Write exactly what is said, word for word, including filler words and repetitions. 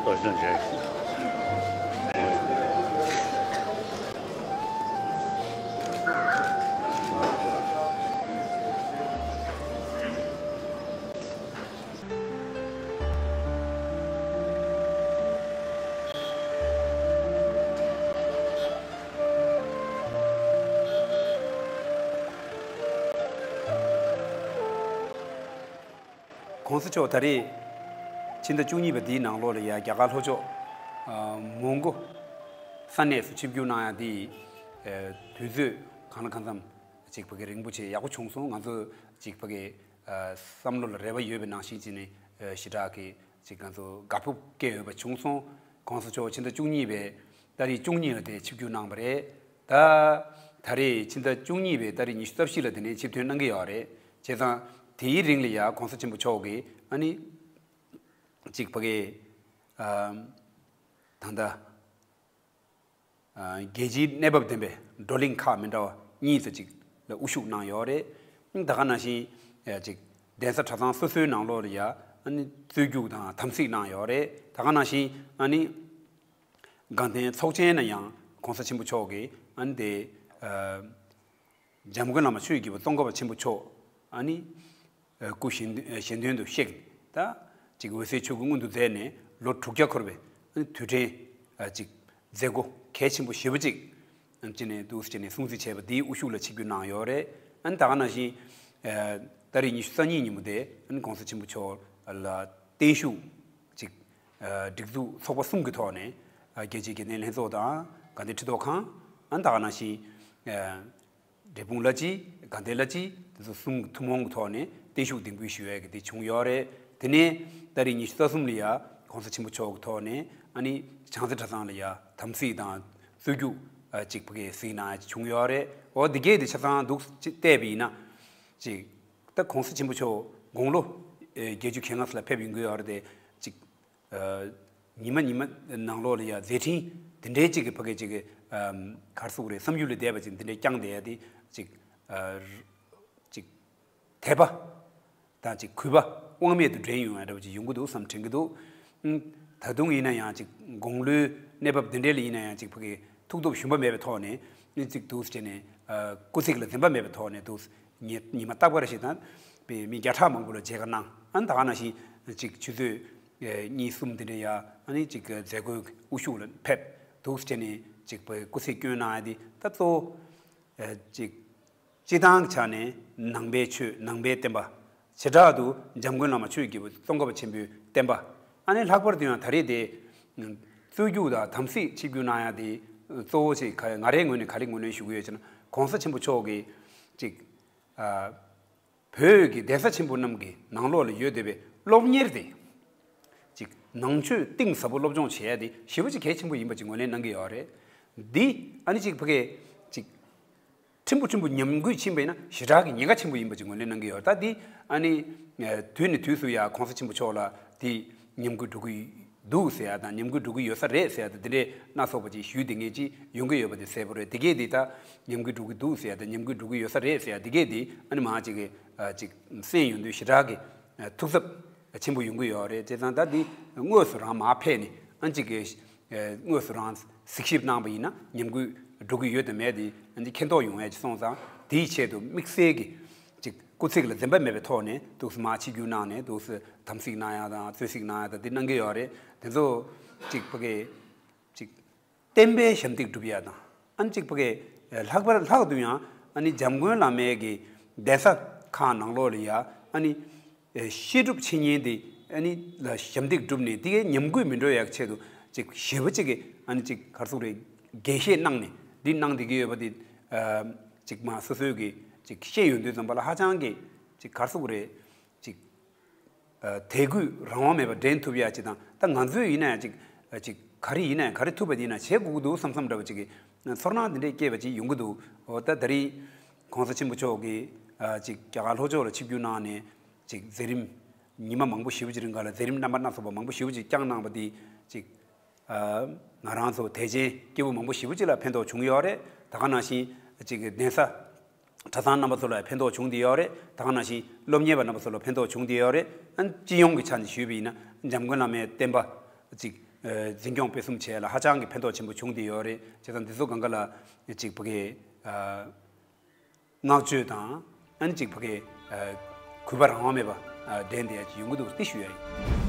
༸གོང་ས་མཆོག་ད་རེས་ཕྱི་ཟླ་བཅུ་གཉིས་པ་འདིའི་ནང་ལོགས་ལ་ཡ་རྒྱ་གར་ལྷོ་ཕྱོགས་མོན་གྷོ་ས་གནས་སུ་ཆིབས་བསྒྱུར་གནང་ཡ་འདི་དུས་ཚོད་གང་ལ་གང་འཚམ་ཅིག་ཕ་གི་རིང་པོ་ཆེ་ཡག་པོ་བྱུང་སོང་། ང་ཚོ་ཅིག་ཕ་གི་བསམ་བློ་ལ་རེ་བ་ཡོད་པའི་ནང་བཞིན་ཅིག་ནས་ཞེ་དྲག་གི་ཅིག་ང་ཚོ་དགའ་སྤོབས་སྐྱེ་ཡོད་པ་བྱུང་སོང་། ༸གོང་ས་མཆོག་ཕྱི་ཟླ་བཅུ་གཉིས་པའི་ཏ་རིག་བཅུ་གཉིས་ལ་དེ་ཆིབས་བསྒྱུར་གནང་བ་རེད། ད་ད་རེས་ཕྱི་ཟླ་བཅུ་གཉིས་པའི་ཏ་རིག་ཉི་ཤུ་རྩ་བཞི་ལ་དེ་ནས་ཆིབས་ཐོན་གནང་གི་ཡོད་རེད། བྱས་ཙང་དེའི་རིང་ལ་ཡ་༸གོང་ས་ཆེན་པོ་མཆོག་གིས་ཨ་ནི་ཅིག་ཕ་གི་ཨམ། ད་ལྟ་ཨ་རྒྱལ་སྤྱིའི་གནས་བབ་ལྡན་པའི་བགྲོ་གླེང་ཁག་མི་འདྲ་བ་གཉིས་ཙམ་ཅིག་ལ་དབུ་བཞུགས་གནང་ཡོད་རེད། ད་ག་ནང་བཞིན་ཨ་ཅིག་གདན་ས་གྲྭ་ཚང་སོ་སོའི་ནང་ལོགས་ལ་ཡ་ཨ་ནི་རྩོད་རྒྱུགས་དང་དམ་ཚིག་གནང་ཡོད་རེད། ད་ག་ནང་བཞིན་ཨ་ནི་དགའ་ལྡན་ཚོགས་ཆེན་ན་ཡང་༸གོང་ས་ཆེན་པོ་མཆོག་གིས་ཨ་ནི་དེ་ཨ་འཇམ་མགོན་བླ་མ་ཆོས་ཀྱི་རྒྱལ་པོ་ཙོང་ཁ་པ་ཆེན་པོ་མཆོག་ཨ་ནི་ཨ་སྐུ་གཞན་གཞན་དོན་དུ་གཤེགས། ད་ཅིག་འོད་གསལ་ཆོས་སྐུ་མངོན་དུ་མཛད་ནས་ལོ་དྲུག་བརྒྱ་འཁོར་བའི་ཨ་ནི་དུས་དྲན་ཨ་ཅིག་མཛད་སྒོ་གལ་ཆེན་པོ་ཞེ་པོ་ཅིག་ཨ་ཅི་ནས་འདུག་སེ་བྱས་ནས་སྲུང་བརྩི་བྱས་པ་དེའི་དབུ་བཞུགས་ལ་ཆིབས་བསྒྱུར་གནང་ཡོད་རེད། ཨ་ནི་ད་ག་ནང་བཞིན་ཨ་ཏ་རིག་ཉི་ཤུ་རྩ་གཉིས་ཉིན་མོ་དེ་ཨ་ནི་༸གོང་ས་ཆེན་པོ་མཆོག་ལ་བརྟན་བཞུགས་ཅིག་ཨ་སྒྲིག་འཛུགས་ཚོགས་པ་གསུམ་གྱི་ཐོག་ནས་ཨ་རྒྱལ་སྤྱིའི་དགེ་ལྡན་ལྷན་ཚོགས་དང་དགའ་ལྡན་ཁྲི་ཐོག་ཁང་། ཨ་ནི་ད་ག་ནང་བཞིན་ཨ་འབྲས་སྤུངས་བླ་སྤྱི། དགའ་ལྡན་བླ་སྤྱི། དེ་ཚོ་གསུམ་ཐུན་མོང་གི་ཐོག་ནས་བརྟན་བཞུགས་འདེམས་འབུལ་ཞུ་ཡས་ཀྱི་དེ་བྱུང་ཡོད་རེད། དེ་ནས་ཏ་རིག་ཉི་ཤུ་རྩ་གསུམ་ལ་ཡ་༸གོང་ས་ཆེན་པོ་མཆོག་གི་ཐོག་ནས་ཨ་ནི་བྱང་རྩེ་གྲྭ་ཚང་ལ་ཡ་དམ་ཚིག་དང་རྩོད་རྒྱུགས་ཨ་ཅིག་ཕ་གི་གཟིགས་གནང་ཡ་བྱུང་ཡོད་རེད། འོ་འདི་གས་དེ་ཆ་ཚང་འདུག་ཅིག་བལྟས་པ་ཡིན་ན་ཅིག་ད་༸གོང་ས་ཆེན་པོ་མཆོག་དགུང་ལོ་ཨེ་བརྒྱད་ཅུ་གྱ་ལྔ་ཙམ་ལ་ཕེབས་ཡོང་གི་ཡོད་རེད་དེ་ཅིག་ཨ་ཉི་མ་ཉི་མ་ནང་ལོགས་ལ་ཡ་མཛད་འཕྲིན་དེ་འདྲའི་ཅིག་གི་ཕ་གི་ཅིག་གི་ཨམ་ག་རེ་ཟེར་དགོས་རེད། བསམ་ཡུལ་ལས་འདས་པ་ཅིག་འདི་འདྲའི་བསྐྱངས་བསྡད་ཡ་དེ་ཅིག་ཨ་ཅིག་དད་པ་དང་ཅིག་གུས་པ་དབང་མེད་དུ་འདྲེན་ཡོང་ཡ་འདྲ་པོ་ཅིག་ཡོང་གི་འདུག་བསམ་དྲན་གྱི་འདུག་ཨུམ། ད་དུང་ཡིན་ན་ཡང་ཅིག་དགུང་ལོའི་གནས་བབ་འདི་འདྲའི་ལ་ཡིན་ན་ཡང་ཅིག་ཕ་གི་ཐུགས་སྟོབས་ཞུམ་པ་མེད་པའི་ཐོག་ནས་ནི་ཅིག་འདུག་སེ་བྱས་ནས་ཨ་སྐུ་ཚིགས་ལ་འཛེམ་པ་མེད་པའི་ཐོག་ནས་འདུག་སེ་ཉི་ཉི་མ་རྟག་པར་ཞིག་དང་པའི་མི་བརྒྱ་ཕྲག་མང་པོ་ལ་མཇལ་ཁ་གནང་། ཨ་ནི་ད་ག་ནང་བཞིན་ཅིག་ཆུ་ཚོད་ཨེ་གཉིས་གསུམ་དེ་འདྲ་ཡ་ཨ་ནི་ཅིག་མཛད་སྒོའི་དབུ་བཞུགས་ལ་ཕེབས། འདུག་སེ་བྱས་ནས་ཅིག་པའི་སྐུ་ཚིགས་བསྐྱོན་གནང་ཡ་དེ་ད་གཙོ་བོ་ཨེ་ཅིག་སྤྱི་བཏང་གི་ཆ་ནས་ནང་པའི་ཆོས་ནང་པའི་བསྟན་པ། བྱེ་བྲག་ཏུ་འཇམ་མགོན་བླ་མ་ཆོས་ཀྱི་རྒྱལ་པོ་ཙོང་ཁ་པ་ཆེན་པོའི་བསྟན་པ། ཨ་ནི་ལྷག་པར་དུ་ཡང་ད་རེས་དེ་རྩོད་རྒྱུགས་དང་དམ་ཚིག་ཆིབས་བསྒྱུར་གནང་ཡ་དེ་གཙོ་བོ་ཞིག་ག་ང་རའི་ངོས་ནས་ག་རེ་ངོས་ལེན་ཞུ་གི་ཡོད་ཅེ་ན། ༸གོང་ས་ཆེན་པོ་མཆོག་གིས་ཅིག་ཨ་བོད་ཀྱི་གདན་ས་ཆེན་པོ་རྣམས་ཀྱི་ནང་ལོགས་ལ་ཡོད་བསྡད་པའི་སློབ་གཉེར་དེ་ཅིག་ནང་ཆོས་གཏིང་ཟབ་པོ་སློབ་སྦྱོང་བྱེད་ཡ་དེ་ཞེ་པོ་ཅིག་གལ་ཆེན་པོ་ཡིན་པ་ཅིག་ངོས་ལེན་གནང་གི་ཡོད་རེད། འདི་ཨ་ནི་ཅིག་ཕ་གི་ཅིག་ཕྲན་བུ་ཕྲན་བུ་ཉམས་རྒུད་ཕྱིན་པ་ཡིན་ན་ཞེ་དྲག་གི་ཉེན་ཁ་ཆེན་པོ་ཡིན་པ་ཅིག་ངོས་ལེན་གནང་གི་ཡོད། ད་འདི་ཨ་ནི་ཨ་དུས་ནས་དུས་སུ་ཡ་༸གོང་ས་ཆེན་པོ་མཆོག་ལ་འདི་ཉམས་རྒུད་འགྲོ་གི་འདུག་ཟེར་ཡ་དང་། ཉམས་རྒུད་འགྲོ་གི་ཡོད་ས་རེད་ཟེར་ཡ་དང་། འདི་འདྲའི་སྣ་ཚོགས་པ་ཅིག་ཞུས་བསྡད་མཁན་ཅིག་ཡོང་གི་ཡོད་པ་དེ་གསལ་པོ་རེད། དེ་གས་འདི་ད་ཉམས་རྒུད་འགྲོ་གི་འདུག་ཟེར་ཡ་དང་། ཉམས་རྒུད་འགྲོ་གི་ཡོད་ས་རེད་ཟེར་ཡ་དེ་གས་འདི་ཨ་ནི་མ་ཅིག་གི་ཨ་ཅིག་གསན་ཡོང་དུས་ཞེ་དྲག་གི་ཨ་ཐུགས་འཚབ་ཆེན་པོ་ཡོང་གི་ཡོད་རེད། བྱས་ཙང་ད་འདི་དངོས་སུ་རང་མར་ཕེབས་ནས་ཨ་ཅིག་གི་ཨ་དངོས་སུ་རང་གཟིགས་ཞིབ་གནང་པ་ཡིན་ན་ཉམས་རྒུད་འགྲོ་གི་ཡོད་དང་མེད་དེ་ཨ་ནི་མཁྱེན་རྟོགས་ཡོང་ཡ་ཅིག་སོང་ཙང་། དེའི་ཆེད་དུ་དམིགས་བསལ་གྱི་ཅིག་སྐུ་ཚིགས་ལ་འཛེམ་པ་མེད་པའི་ཐོག་ནས་འདུག་སེ་མར་ཆིབས་བསྒྱུར་གནང་ནས་འདུག་སེ་དམ་ཚིག་གནང་ཡ་དང་རྩོད་ཚིག་གནང་ཡ་དང་དེ་གནང་གི་ཡོད་རེད། དེ་ཚོ་ཅིག་ཕ་གི་ཅིག་བསྟན་པའི་ཞབས་འདེགས་སྒྲུབ་ཡ་དང་། ཨ་ནི་ཅིག་ཕ་གི་ལྷག་པར་ལྷག་ཏུ་ཡང་ཨ་ནི་འཇམ་མགོན་བླ་མའི་གི་གདན་ས་ཁག་ནང་ལོགས་ལ་ཡ་ཨ་ནི་ཨེ་བཤད་སྒྲུབ་འཆད་ཉན་དེ་ཨ་ནི་ལ་ཞབས་འདེགས་བསྒྲུབས་ནས། དེ་གའི་ཉམས་རྒུད་མི་འགྲོ་ཡག་ཆེད་དུ་ཅིག་ཞེ་པོ་ཅིག་གི་ཨ་ནི་ཅིག་ག་རེ་ཟེར་དགོས་རེད། འགན་བཞེས་གནང་ནས་འདི་གནང་བསྡད་ཀྱི་ཡོད་པ་དེ་ཨ་ཅིག་མར་སོ་སོའི་གི་ཅིག་ཤེས་ཡོང་དུས་ཙམ་པ་ལ་ཧ་ཅང་གི་ཅིག་ག་རེ་ཟེར་དགོས་རེད། ཅིག་ཨ་དད་གུས་རང་དབང་མེད་པར་འགྲན་ཐུབ་ཡ་ཅིག་དང་། ད་ང་ཚོས་ཡིན་ན་ཡང་ཅིག་ཨ་ཅིག་ག་རེ་ཡིན་ན་ཡང་། ག་རེ་ཐུབ་པ་ཡིན་ན་བྱེད་དགོས་ཀྱི་འདུག་བསམ་བསམ་འདྲ་བ་ཅིག་གི་ཚོར་སྣང་འདི་འདྲས་སྐྱེས་པ་ཅིག་ཡོང་གི་འདུག་འོ་ད་ད་རེས་༸གོང་ས་ཆེན་པོ་མཆོག་གིས་ཨ་ཅིག་རྒྱ་གར་ལྷོ་ཕྱོགས་ལ་ཆིབས་བསྒྱུར་གནང་ནས། ཅིག་མཛད་རིམ་ཉི་མ་མང་པོ་ཞེ་པོ་ཅིག་རིང་ག་ལ་མཛད་རིམ་རྣམ་པ་སྣ་ཚོགས་པ་མང་པོ་ཞེ་པོ་ཅིག་བསྐྱངས་གནང་བ་འདི་ཅིག་ཨ་ང་རང་ཚོ་དད་ཅན་སྐྱེ་བོ་མང་པོ་ཞེ་པོ་ཅིག་ལ་ཕན་ཐོགས་བྱུང་ཡོད་རེད། ད་ག་ནང་བཞིན་ཅིག་གདན་ས་གྲྭ་ཚང་རྣམ་པ་ཚོ་ལ་ཕན་ཐོགས་བྱུང་བསྡད་ཡོད་རེད། ད་ག་ནང་བཞིན་སློབ་གཉེར་བ་རྣམ་པ་ཚོ་ལ་ཕན་ཐོགས་བྱུང་བསྡད་ཡོད་རེད། ཨ་སྤྱི་ཡོངས་ཀྱི་ཆ་ནས་ཞུས་པ་ཡིན་ན་འཇམ་མགོན་བླ་མའི་བསྟན་པ་ཅིག་ འཛིན་སྐྱོང་སྤེལ་གསུམ་བྱས་ལ་ཧ་ཅང་གི་ཕན་ཐོགས་ཆེན་པོ་བྱུང་བསྡད་ཡོད་རེད། བྱས་ཙང་འདི་ཚོ་སྒང་ག་ལ་ཅིག་ཕ་གི་བསྔགས་བརྗོད་དང་ཨ་ནི་ཅིག་ཕ་གི་གུས་པ་རང་དབང་མེད་པ་འགྲན་བསྡད་ཡ་ཅིག་ཡོང་གི་འདུག་སྟེ་ཞུ་ཡ་ཡིན།